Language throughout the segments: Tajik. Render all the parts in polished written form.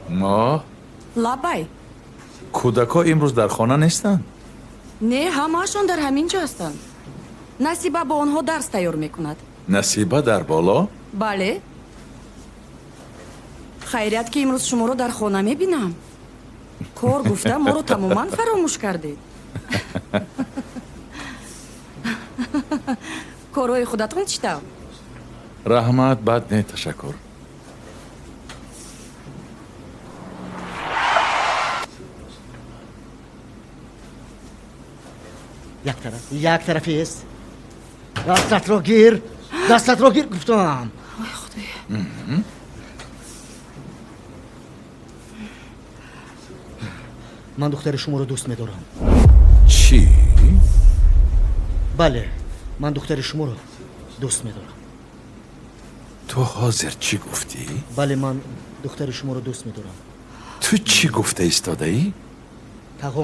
Мо? Лабай. Кӯдакҳо имрӯз дар хона нестанд? Не, ҳамаашон дар ҳамин ҷо ҳастанд. Насиба бо онҳо дарс тайёр мекунад. Насиба дар боло? Бале. Хайрият, ки имрӯз шуморо дар хона мебинам. Кор гуфта моро тамоман фаромӯш кардед. Корҳои худатон чӣ тавр? Раҳмат, бад не, ташаккур. Як тараф, як тараф ест. Дастатро гир, дастатро гир, гуфтам. Ой, худоё! Ман духтари шуморо дӯст медорам. Чӣ? Бале, ман духтари шуморо дӯст медорам. Ту ҳозир чӣ гуфтӣ? Бале, ман духтари шуморо дӯст медорам. Ту чӣ гуфта истодаӣ? Тағо,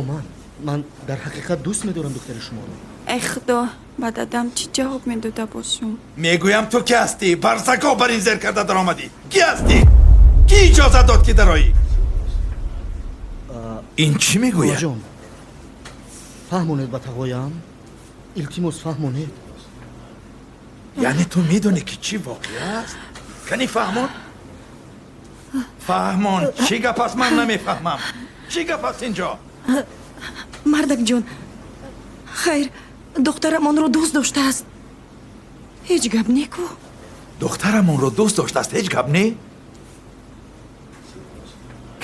ман дар ҳақиқат дӯст медорам духтари шуморо. Эй худо, ба дадам чӣ ҷавоб медода бошум? Мегӯям, ту ки ҳастӣ? Барзако бар ин зер карда даромадӣ. Кӣ ҳастӣ? Кӣ иҷозат дод, ки дароӣ? Ин чӣ мегӯяд? Бобоҷон, фаҳмонед ба тағоям, илтимос, фаҳмонед. Яъне ту медонӣ, ки чӣ воқеа аст? Кани фаҳмон, фаҳмон, чӣ гап аст? Ман намефаҳмам, чӣ гап аст инҷо. Мардакҷон, хайр, духтарам онро дӯст доштааст, ҳеҷ гап не ку. Духтарам онро дӯст доштааст, ҳеҷ гап не?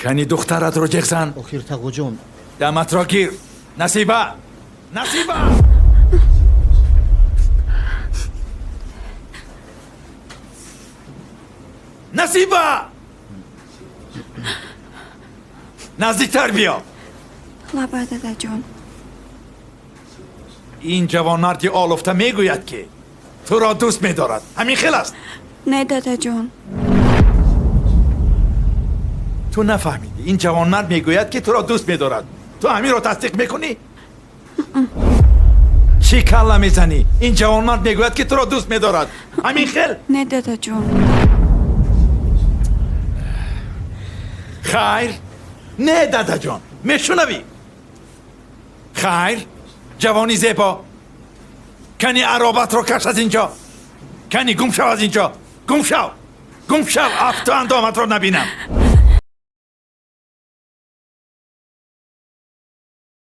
Кани духтаратро ҷеғ зан. Охир, тағоҷон. Даматро гир! Насиба, Насиба! Насиба, наздиктар биё. Лаба, дадаҷон. Ин ҷавонмарди олуфта мегӯяд, ки туро дӯст медорад. Ҳамин хел аст? Не, дадаҷон. Ту нафаҳмидӣ. Ин ҷавонмард мегӯяд, ки туро дӯст медорад. Ту ҳаминро тасдиқ мекунӣ? Чӣ калла мезанӣ? Ин ҷавонмард мегӯяд, ки туро дӯст медорад. Ҳамин хел? Не, дадаҷон. Хайр, не, дадаҷон, мешунавӣ? Хайр, ҷавони зебо, кани аробатро каш аз инҷо. Кани гум шав аз инҷо, гум шав, гум шав, афту андоматро набинам.